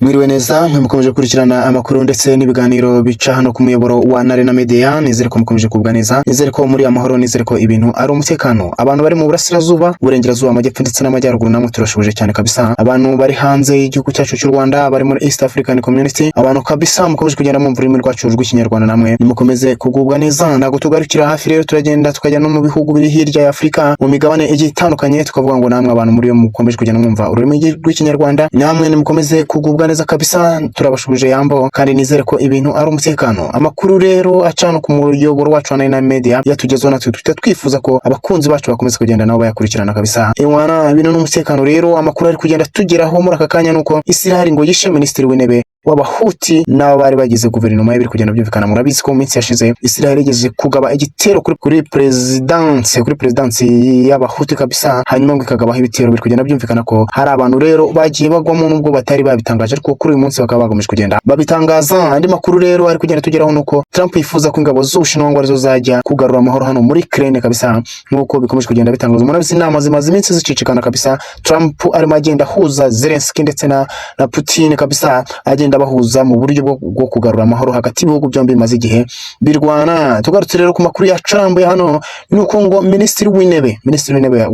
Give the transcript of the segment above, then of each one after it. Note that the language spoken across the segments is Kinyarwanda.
Mwiriwe neza mwe mukomeje gukurikirana amakuru ndetse n'ibiganiro bica hano ku muyoboro wa Narena Media. Nizere ko mukomeje kugubwa neza, nizere ko muri amahoro, nizere ko ibintu ari umutekano. Abantu bari mu burasirazuba, uburengerazuba, amajyepfo ndetse n'amajyaruguru, namwe turashoboje cyane kabisa. Abantu bari hanze y'igihugu cyacu cy'u Rwanda, bari muri East African Community, abantu kabisa mukomeje kugenda mwumva ururimi rwacu rw'Ikinyarwanda, namwe nimukomeze kugubwa neza. Ntabwo tugarukira hafi rero, turagenda tukajya no mu bihugu biri hirya ya Afurika, mu migabane igiye itandukanye, tukavuga ngo namwe abantu muri yo mukomeje kugenda mwumva ururimi rw'Ikinyarwanda, namwe nimukomeze kugubwa neza kabisa. Turabashubije yambo kandi nizere ko ibintu ari umutekano. Amakuru rero acana ku muyoboro wacu wa Nine Media yatugezeho, natwe tuhita twifuza ko abakunzi bacu bakomeza kugenda nabo bayakurikirana kabisa. Ewana, ibintu n'umutekano rero. Amakuru ari kugenda tugeraho muri aka kanya nuko Israel ngo yishe minisitiri w'intebe w'Abahuti n'abo bari bagize guverinoma ye. Biri kugenda byumvikana. Murabizi ko mu minsi yashize Israel yigeze kugaba igitero kuri présidence y'Abahuti kabisa, hanyuma ngo ikagabaho ibitero. Biri kugenda byumvikana ko hari abantu rero bagiye bagwamo, nubwo batari babitangaje, ariko kuri uyu munsi bakaba bagomeje kugenda babitangaza. Andi makuru rero ari kugenda tugeraho nuko Trump yifuza ko ingabo z'Ubushinwa ngo arizo zajya kugarura amahoro hano muri Ukraine kabisa, nkuko bikomeje kugenda bitangazwa. Murabizi, inama zimaze iminsi zicicikana kabisa. Trump arimo agenda ahuza Zelensky ndetse na Putin kabisa, agenda bahuza mu buryo bwo kugarura amahoro hagati y'ibihugu byombi bimaze igihe birwana. Tugarutse rero ku makuru yacu arambuye hano, ni uko ngo minisitiri w'intebe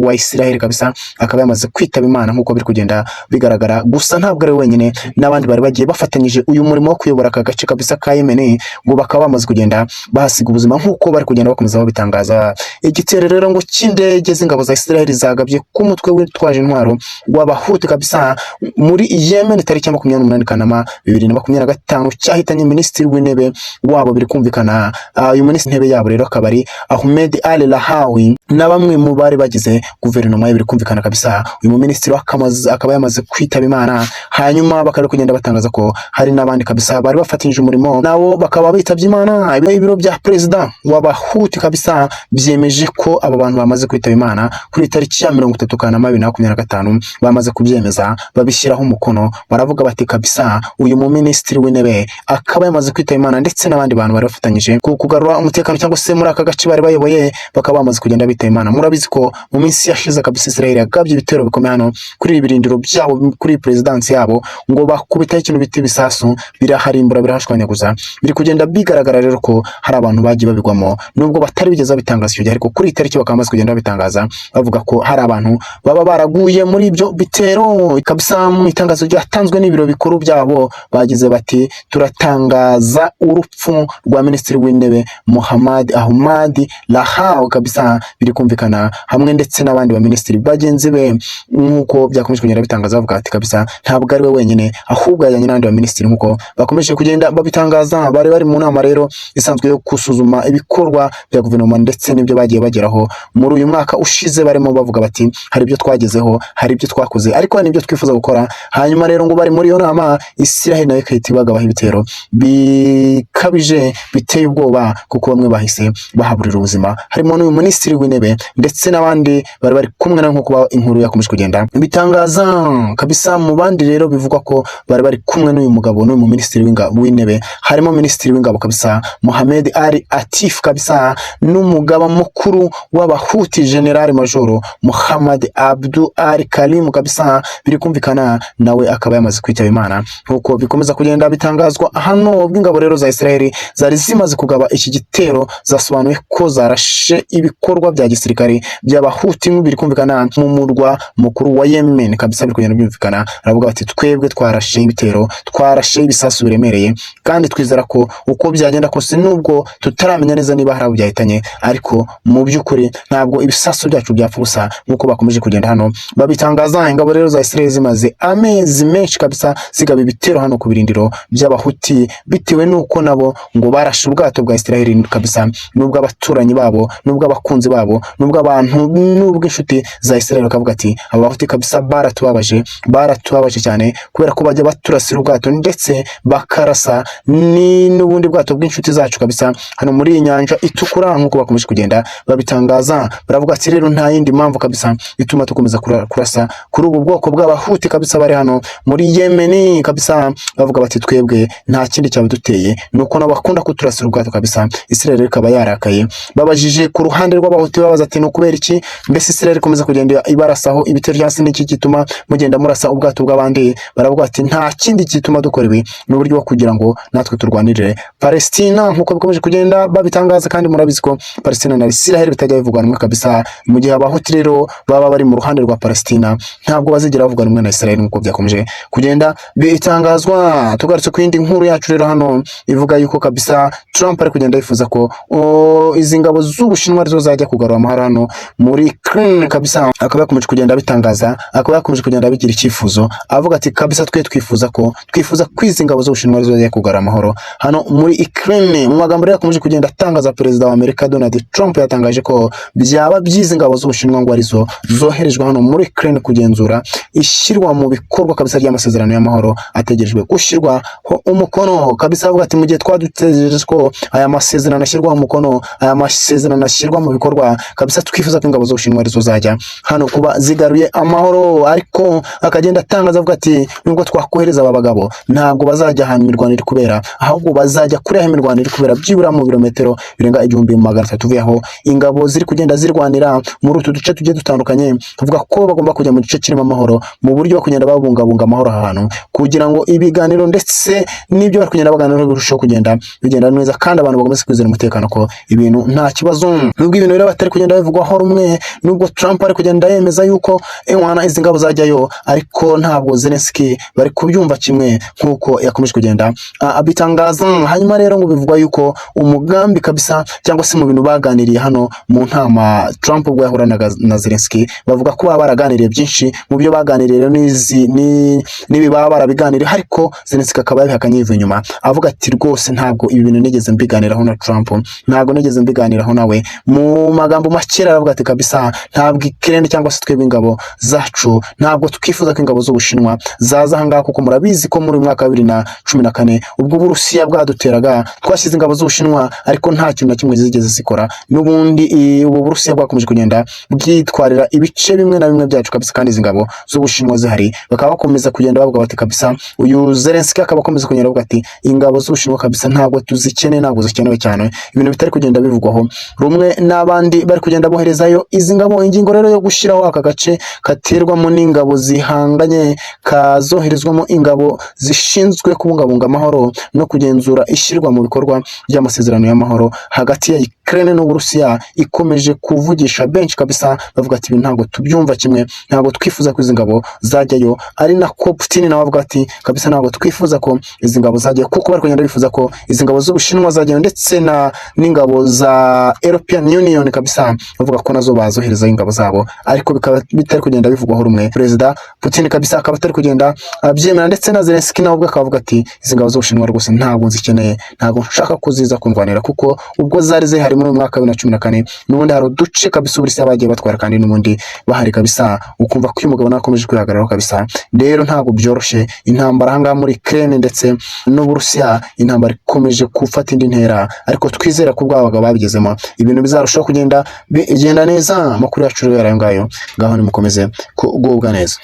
wa Israel kabisa akaba yamaze kwitaba Imana, nk'uko biri kugenda bigaragara. Gusa ntabwo ari we wenyine, n'abandi bari bagiye bafatanyije uyu murimo wo kuyobora aka gace kabisa ka Yemen ngo bakaba bamaze kugenda bahasiga ubuzima, nk'uko bari kugenda bakomeza babitangaza. Igitero rero ngo cy'indege z'ingabo za Israel zagabye ku mutwe witwaje intwaro w'Abahuti kabisa muri Yemen tariki ya 28 Kanama 2025 cyahitanye minisitiri w'intebe wabo. Biri kumvikana, uyu minisitiri w'intebe yabo rero akaba ari Ahmed Al Rahawi na bamwe mu bari bagize guverinoma ye. Biri kumvikana kabisa, uyu minisitiri akaba yamaze kwitaba Imana. Hanyuma bakaba kugenda batangaza ko hari n'abandi kabisa bari bafatanyije umurimo, nabo bakaba bitabye Imana. Ibiro bya perezida w'Abahuti kabisa byemeje ko abo bantu bamaze kwitaba Imana kuri tariki ya 30 Kanama 2025. Bamaze kubyemeza, babishyiraho umukono, baravuga bati kabisa uyu mu minisitiri w'intebe akaba yamaze kwitaba Imana, ndetse n'abandi bantu bari bafatanyije ku kugarura umutekano cyangwa se muri aka gace bari bayoboye bakaba bamaze kugenda bitaba Imana. Murabizi ko mu minsi yashize kabisa Israel yagabye ibitero bikomeye hano kuri ibi birindiro byabo, kuri perezidansi yabo, ngo bakubitaho ikintu bita ibisasu, biraharimbura, birahashwanyaguza. Biri kugenda bigaragara rero ko hari abantu bagiye babigwamo, nubwo batari bigeze babitangaza icyo gihe, ariko kuri iyi tariki bakaba bamaze kugenda babitangaza, bavuga ko hari abantu baba baraguye muri ibyo bitero kabisa. Mu itangazo ryatanzwe n'ibiro bikuru byabo bagize bati: "Turatangaza urupfu rwa minisitiri w'intebe Muhammad Ahmad Rahaw kabisa." Biri kumvikana, hamwe ndetse n'abandi baminisitiri bagenzi be, nk'uko byakomeje kugenda bitangaza, bavuga ati kabisa ntabwo ari we wenyine, ahubwo yajyanye n'abandi baminisitiri, nk'uko bakomeje kugenda babitangaza. Bari bari mu nama rero isanzwe yo gusuzuma ibikorwa bya guverinoma ndetse n'ibyo bagiye bageraho muri uyu mwaka ushize. Barimo bavuga bati hari ibyo twagezeho, hari ibyo twakoze, ariko hari n'ibyo twifuza gukora. Hanyuma rero ngo bari muri iyo nama, Israel nayo igahita ibagabaho ibitero bikabije biteye ubwoba, kuko bamwe bahise bahaburira ubuzima, harimo n'uyu minisitiri w'intebe ndetse n'abandi bari bari kumwe na, nk'uko inkuru yakomeje kugenda bitangaza kabisa. Mu bandi rero bivugwa ko bari bari kumwe n'uyu mugabo, n'uyu minisitiri w'intebe, harimo minisitiri w'ingabo kabisa Mohamed Ali Atif kabisa, n'umugaba mukuru w'Abahuti General Major Muhammad Abdu Ali Karim kabisa. Biri kumvikana nawe akaba yamaze kwitaba Imana, nk'uko bikomeza kugenda bitangazwa hano. Ubwo ingabo rero za Israel zari zimaze kugaba iki gitero, zasobanuye ko zarashe ibikorwa bya gisirikare by'Abahuti, biri kumvikana, mu murwa mukuru wa Yemen kabisa. Biri kugenda byumvikana, aravuga bati twebwe twarashe ibitero, twarashe ibisasu biremereye, kandi twizera ko uko byagenda kose, nubwo tutaramenya neza niba hari abo byahitanye, ariko mu by'ukuri ntabwo ibisasu byacu byapfa ubusa, nk'uko bakomeje kugenda hano babitangaza. Ingabo rero za Israel zimaze amezi menshi kabisa zigaba ibitero hano ku birindiro by'Abahuti, bitewe n'uko nabo ngo barashe ubwato bwa Israel kabisa, nubwo abaturanyi babo, nubwo abakunzi babo, nubwo abantu, nubwo inshuti za Israel, bakavuga ati aba Bahuti kabisa baratubabaje, baratubabaje cyane, kubera ko bajya baturasira ubwato ndetse bakarasa ni n'ubundi bwato bw'inshuti zacu kabisa hano muri iyi nyanja itukura, nk'uko bakomeje kugenda babitangaza. Baravuga ati rero nta yindi mpamvu kabisa ituma dukomeza kurasa kuri ubu bwoko bw'Abahuti kabisa bari hano muri Yemen kabisa. Bavuga bati twebwe nta kindi cyabiduteye, nuko nabo bakunda kuturasira ubwato kabisa. Israel rero ikaba yarakaye. Babajije ku ruhande rw'Abahuti, babaza ati ni ukubera iki mbese Israel ikomeza kugenda ibarasaho ibitero, cyangwa se n'iki gituma mugenda murasa ubwato bw'abandi? Baravuga ati nta kindi gituma dukora ibi, ni uburyo bwo kugira ngo natwe turwanirire Palestina, nk'uko bikomeje kugenda babitangaza. Kandi murabizi ko Palestina na Israel bitajya bivugwa rumwe kabisa. Mu gihe Abahuti rero baba bari mu ruhande rwa Palestina, ntabwo bazigera bavuga rumwe na Israel, nk'uko byakomeje kugenda bitangazwa. Tugarutse ku yindi nkuru yacu rero hano, ivuga yuko kabisa Trump ari kugenda yifuza ko izi ngabo z'Ubushinwa arizo zajya kugarura amahoro hano muri Ukraine kabisa. Akaba yakomeje kugenda abitangaza, akaba yakomeje kugenda abigira icyifuzo, avuga ati kabisa twe twifuza ko izi ngabo z'Ubushinwa arizo zajya kugarura amahoro hano muri Ukraine. Mu magambo rero yakomeje kugenda atangaza, perezida wa Amerika Donald Trump yatangaje ko byaba byiza ingabo z'Ubushinwa ngo arizo zoherejwe hano muri Ukraine kugenzura ishyirwa mu bikorwa kabisa ry'amasezerano y'amahoro ategerejwe gushyirwaho umukono kabisa. Avuga ati mu gihe twadutegereje ko aya masezerano ashyirwaho umukono, aya masezerano ashyirwa mu bikorwa kabisa, twifuza ko ingabo z'Ubushinwa arizo zajya hano kuba zigaruye amahoro. Ariko akagenda atangaza avuga ati nubwo twakohereza aba bagabo, ntabwo bazajya ahantu imirwano iri kubera, ahubwo bazajya kure aho imirwano iri kubera, byibura mu birometero birenga 1300 uvuye aho ingabo ziri kugenda zirwanira muri utu duce tugiye dutandukanye. Avuga ko bagomba kujya mu gice kirimo amahoro, mu buryo bwo kugenda babungabunga amahoro ahantu, kugira ngo ibiganiro ndetse n'ibyo bari kugenda baganiraho birusheho kugenda bigenda neza, kandi abantu bakomeze kwizera umutekano ko ibintu nta kibazo. Nubwo ibintu rero batari kugenda bivugwaho rumwe, nubwo Trump ari kugenda yemeza yuko ewana izi ngabo zajyayo, ariko ntabwo Zelensky bari kubyumva kimwe, nk'uko yakomeje kugenda abitangaza. Hanyuma rero ngo bivugwa yuko umugambi kabisa, cyangwa se mu bintu baganiriye hano mu ntama Trump ubwo yahuranaga na Zelensky, bavuga ko baba baraganiriye byinshi. Mu byo baganiriye rero n'izi n'ibi baba barabiganiriye, ariko Zelensky akaba yabihakanye yivuye inyuma, avuga ati rwose ntabwo ibi bintu nigeze mbiganiraho na Trump, ntabwo nigeze mbiganiraho nawe. Mu magambo make aravuga ati kabisa ntabwo Ukraine cyangwa se twebwe ingabo zacu, ntabwo twifuza ko ingabo z'Ubushinwa zaza aha ngaha, kuko murabizi ko muri uyu mwaka wa 2014, ubwo Uburusiya bwaduteraga, twashyize ingabo z'Ubushinwa, ariko nta kintu na kimwe zigeze zikora. N'ubundi ubu Burusiya bwakomeje kugenda bwitwarira ibice bimwe na bimwe byacu kabisa, kandi izi ngabo z'Ubushinwa zihari. Bakaba bakomeza kugenda bavuga bati kabisa, uyu Zelensky akaba akomeza kugenda avuga ati ingabo z'Ubushinwa kabisa ntabwo tuzikeneye, ntabwo zikenewe cyane. Ibintu bitari kugenda bivugwaho rumwe n'abandi bari kugenda boherezayo izi ngabo. Ingingo rero yo gushyiraho aka gace katerwamo n'ingabo zihanganye, kazoherezwamo ingabo zishinzwe kubungabunga amahoro no kugenzura ishyirwa mu bikorwa ry'amasezerano y'amahoro hagati ya Ukraine n'Uburusiya, ikomeje kuvugisha benshi kabisa. Bavuga ati ibi ntabwo tubyumva kimwe, ntabwo twifuza ko izi ngabo zajyayo. Ari nako Putin nawe avuga ati kabisa ntabwo twifuza ko izi ngabo zajyayo, kuko bari kugenda bifuza ko izi ngabo z'Ubushinwa zajyayo, ndetse na n'ingabo za European Union kabisa, bavuga ko nazo bazoherezayo ingabo zabo, ariko bikaba bitari kugenda bivugwaho rumwe. Perezida Putin kabisa akaba atari kugenda abyemera, ndetse na Zelensky nawe ubwe akaba avuga ati izi ngabo z'Ubushinwa rwose ntabwo nzikeneye, ntabwo nshaka ko ziza kundwanira, kuko ubwo zari zihari muri uyu mwaka wa 2014, n'ubundi hari uduce kabisa Uburusiya bagiye batwara, kandi n'ubundi bahari kabisa. Ukumva ko uyu mugabo nawe akomeje kwihagararaho kabisa. Rero ntabwo byoroshye, intambara aha ngaha muri Ukraine ndetse n'Uburusiya, intambara ikomeje gufata indi ntera, ariko twizera ko ubwo abagabo babigezemo ibintu bizarushaho kugenda bigenda neza. Amakuru yacu rero yari ayo ngayo. Ngaho nimukomeze kugubwa neza.